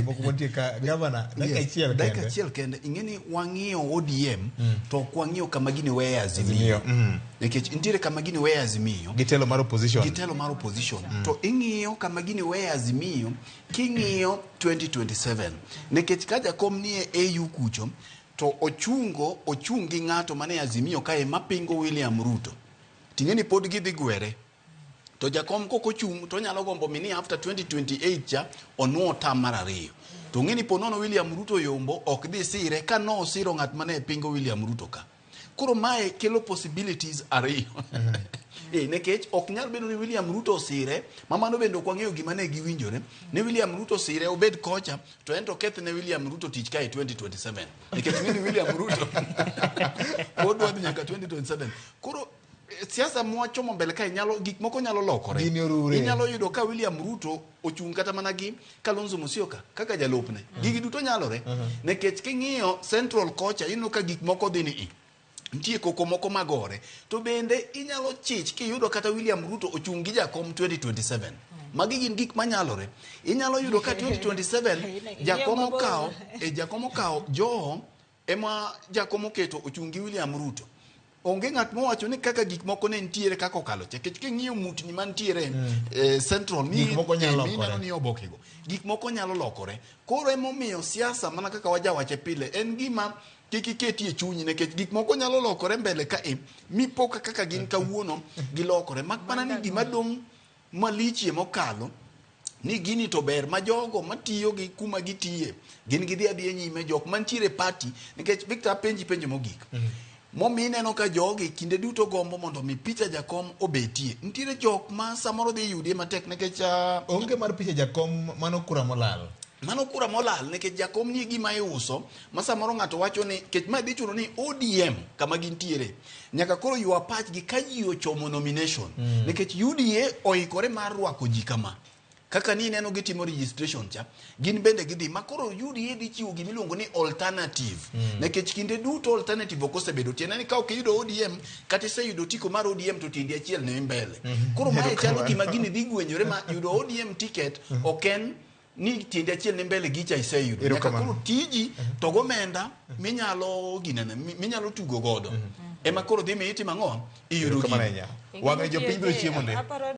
moko mantie ka gavana dakika Yes, achiel dakika kende. achiel kende ing'e ni wang'iyo ODM to ok wang'iyo kama gini weye Azimio Azimio, mm. nikech nitiere kama gini weye Azimio Gi telo mar opposition. gi telo mar opposition to ing'iyo kama gini weye Azimio king'iyo 2027 nikech ka jakom nie AU kucho to ochungo ochung' gi ng'ato mane Azimio kae mapingo William Ruto ting'e ni pod gidhi gwere to jakom kok ochung' to onyalo gombo mi ni after 2028 cha onuo tam mar ariyo to ng'e ni po nono William Ruto yombo ok dhi sire ka no osiro ng'at mane pingo William Ruto ka koro mae kelo possibilities ariyo Eh, nikech ok nyal bedo ni William Ruto osire ma mano bende ok wang'eyo gima ne giwinjore ni William Ruto osire obed kocha to en to keth ne William Ruto tich kae 2027 nikech ng'e ni William Ruto pod dwa dhi nyaka 2027 koro siasa mwachomo mbele kae nyalo gik moko nyalo lokore Gini orure. inyalo yudo ka William Ruto ochung' kata mana gi Kalonzo Musyoka kaka jalupne gigi duto nyalore nikech king'iyo Central kocha ineno ka gik moko dhi ni i nitie koko moko magore to bende inyalo chich kiyudo kata William Ruto ochung' gi jakom 2027 magi gin gik manyalore inyalo yudo ka 2027 jakom okawo e jakom okawo Joho ema jakom oketo ochung' gi William Ruto onge ng'at mowacho ni kaka gik moko ne nitiere kaka okalo cha nikech king'iyo mutni mantiere central mi Gik moko nyalo mineno lokore. ni obokego gik moko nyalo lokore koro emomiyo siasa mana kaka wajawache pile en gima kik iketie chunyi nikech gik moko nyalo lokore mbele kae mipo ka kaka gin kawuono gilokore mak mana ni gima dong' malichie mokalo ni gini to ber ma jogo matiyo gi kuma gitiye gin gidhi adhiya nyime jok mantiere e party nikech Victor apenji penjo mogik momi ineno ka jogi kinde duto gombo mondo mi picha jakom obetie nitiere jok ma samoro dhi yudie matek nikech Onge mar picha jakom mano kura molal. mano kura molal nikech jakom nie gima iuso ma samoro ng'ato wacho ni nikech ma dhi chuno ni ODM kama gintiere nyaka koro ywa pachgi ka ji ochomo nomination nikech UDA oikore mar rwako ji kama kaka ni ineno gitimo registration cha gin bende gidhi ma koro UDA dhi chiwo gimiluongo ni alternative nikech kinde duto alternative ok osebedo tiende ni ka ok iyudo ODM kata iseyudo otiko mar ODM to tiendi achiel ni mbele koro mae chalo gima gini dhi gwenyore ma yudo ODM ticket ok en ni tiendi achiel ni mbele gicha iseyudo nyaka Erokamano. koro tiji to gomenda minyalo ginene minyalo tugo godo ema koro dhi mi itimo ang'o iyudo Erokamano gini ahinya. Wang'e jopiny biro chiemo ndi. Aparo